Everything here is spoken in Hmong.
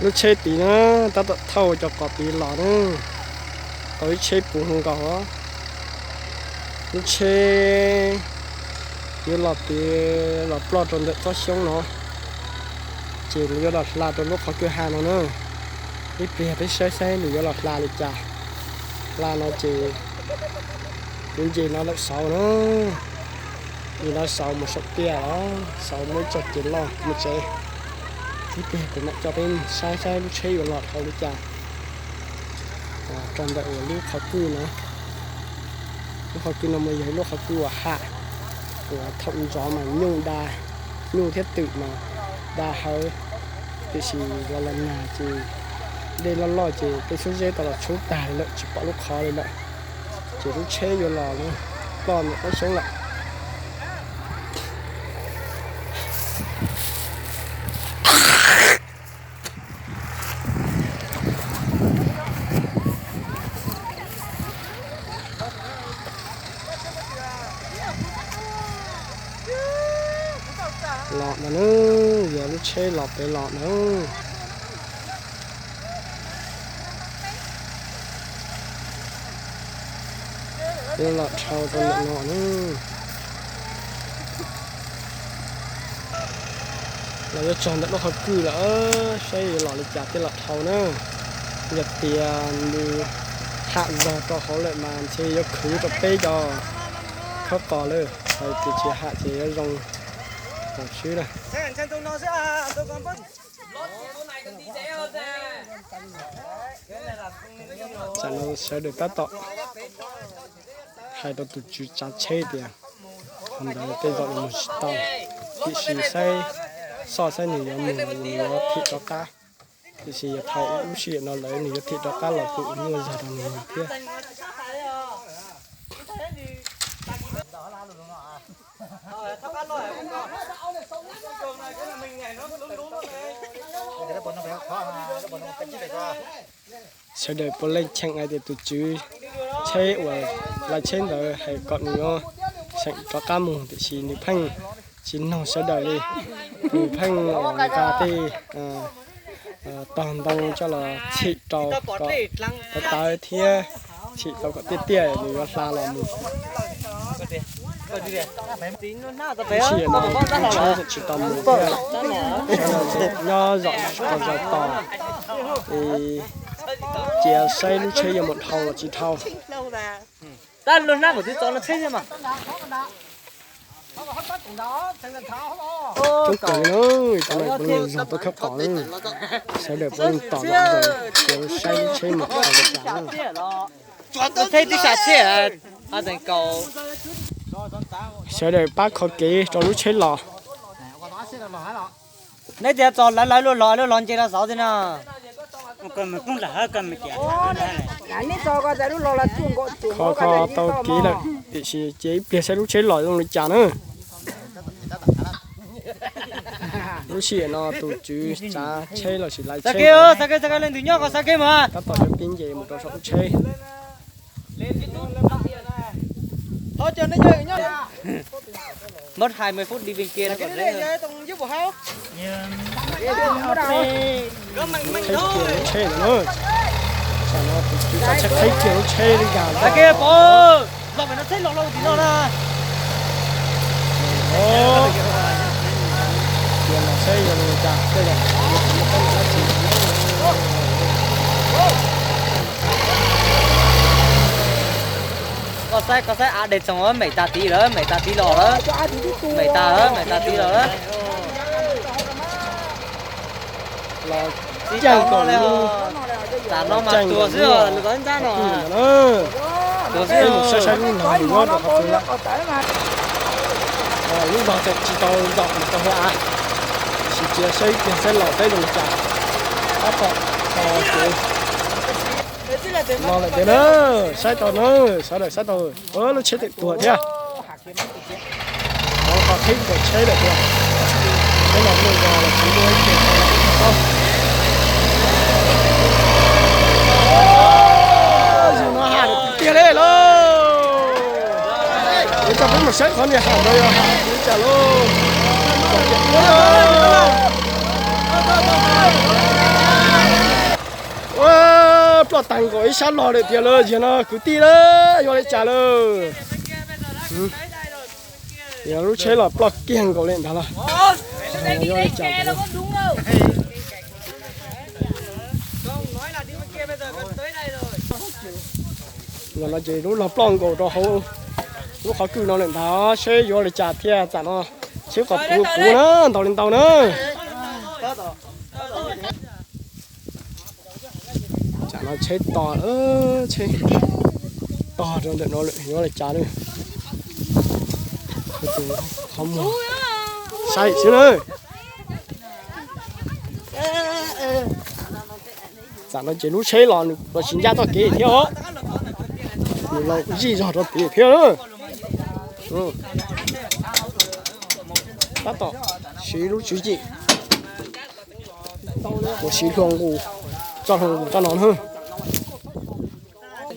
Lub tsheb tid na, tab tom thauj cov qos tid los na. Tau ib tsheb puv nkaus. Lub tsheb yuav los piv los ploj rau ntawm tsob xyoob no, ces yuav los hla rau lub qhov kwj ha no na. Ib pliag peb saib saib nws yuav los hla li cas. Hla no ces yuav nce no lawm saud na. Nce no saud mus saum tiaj os, saud muaj ib txoj kev loj mus tsev. Ib pliag kuv mam coj peb saib saib lub tsheb yuav los dhau li cas rau ntawm uas lub qhov kwj no. Lub qhov kwj no mas yog ib lub qhov kwj uas ham, uas thaum ntxov mas nyuj da, nyuj thiab twm mas da hawv, tiam sis los los nag ces dej loj loj ces tej xub zeb tau los tshoob tag li lawm, tsis pom lub qhov li lawm. Ces lub tsheb yuav los ploj ntawm qab xyoob lawm. Los ntawd na, yog lub tsheb los pem los ntawd. Yuav los dhau rau ntawm no na. Los yuav txog ntawm lub qhov kwj lawm, saib yuav los li cas thiaj los dhau na. Yog tias nws ham zog rau hauv lawm mas ntshe yuav khwv rau peb cov khawb qos lawm, hais tias tsis ham ces yuav zoo tau xwb na. Tsam no sawv daws tab tom hais rau tus tswv tsav tsheb tias qhov ntawd tej zaum nws mus tsis tau, tiam sis saib soj saib nws yuav mus los nws yuav thim rov qab. Tiam sis yog thaum ub sij hawm no lawm nws yuav thim rov qab los kuj nyuaj zog rau nws thiab. Sawv daws puav leej cheem hais tias tus tswv tsheb uas lawv tsheb ntawd hais kom nws yuav seem rov qab mus, tiam sis nws pheej tsis noog sawv daws li. Nws pheej nqa tej tog ntoo coj los txhim rau kom tawv tawv thiab txhim rau kom tiaj tiaj nws yuav hla los mus. Lub sij hawm no tsheb tseem tsis tau mus thiab, nyob zom qhov zos tos es cia saib lub tsheb yuav mus dhau los tsis dhau. Coob kawg li na, cov no puav leej zog tau khawb qos na. Sawv daws puav leej tos zom zaws cia saib lub tsheb mus dhau los tsis dhau. Sawv daws pab kho kev rau lub tsheb los. Neb tias txog lawv lawv lub los lub los nce rau saud thiab no. Kho kho tau kev lawm, tiam sis cia ib pliag saib lub tsheb los zoo li cas na. Lub sij hawm no tus tswv tsav tsheb los sis lawv tsheb tab tom yuav pib nce mus rau saum lub tsheb. Qhib kiag lub tsheb ntawd na. Tam no tus tswv tsav tsheb qhib kiag lub tsheb li cas. Cia los saib yog li cas tej zaum yuav tsis muaj teeb meem dab tsi. Koj saib, koj saib av dej txoos, mem tag tid lawm, mem tag tid los lawm. Mem tag, mem tag tid los lawm. Los tsis tau no li. Tam no mas tuag xwb os, lub ntab no. Tuag xwb. Saib saib lub no nws nyob rau qhov twg lawm. Lub no tseem tsis tau zaum mus rau hauv av, tiam sis cia saib kiag saib los saib zoo li cas. Tab tom tau kev no lawm tiag na. Saib tau na, sawv daws saib tau, lub tsheb tseem tuag thiab. Qhov qhib nkaus tsheb lawm tiag. Tsheb los muaj zog los tsis muaj ib tug tau. Yus no ha tiag tiag li lauj. Yuav coj peb mus saib qhov niag ha ntawd yog ha li cas lauj. Kom tias ua lauj. Tag nkaus ib sab los lawm tiag lawm, yog no kwv tij lawm, yuav li cas lawm? Yog lub tsheb los ploj kiag nkaus li ntawd los yuav li cas? Los no ces lub los ploj nkaus rau hauv lub qhov kwj no lawm ntag, seb yuav li cas thiaj txam no. Tsheb kom puv puv na, ntau li ntau na. Tam no tsheb tog, tsheb tog rau ntawm no lawm, yuav li cas lawm? Qhov muag saib xwb na. Tam no ces lub tsheb los nws los tsis ncaj txoj kev thiab os. Nws los zij zog rau tid thiab. Tab tom siv lub tswv yim, kuv siv hlua nqus, txoj hlua nqus txoj no na.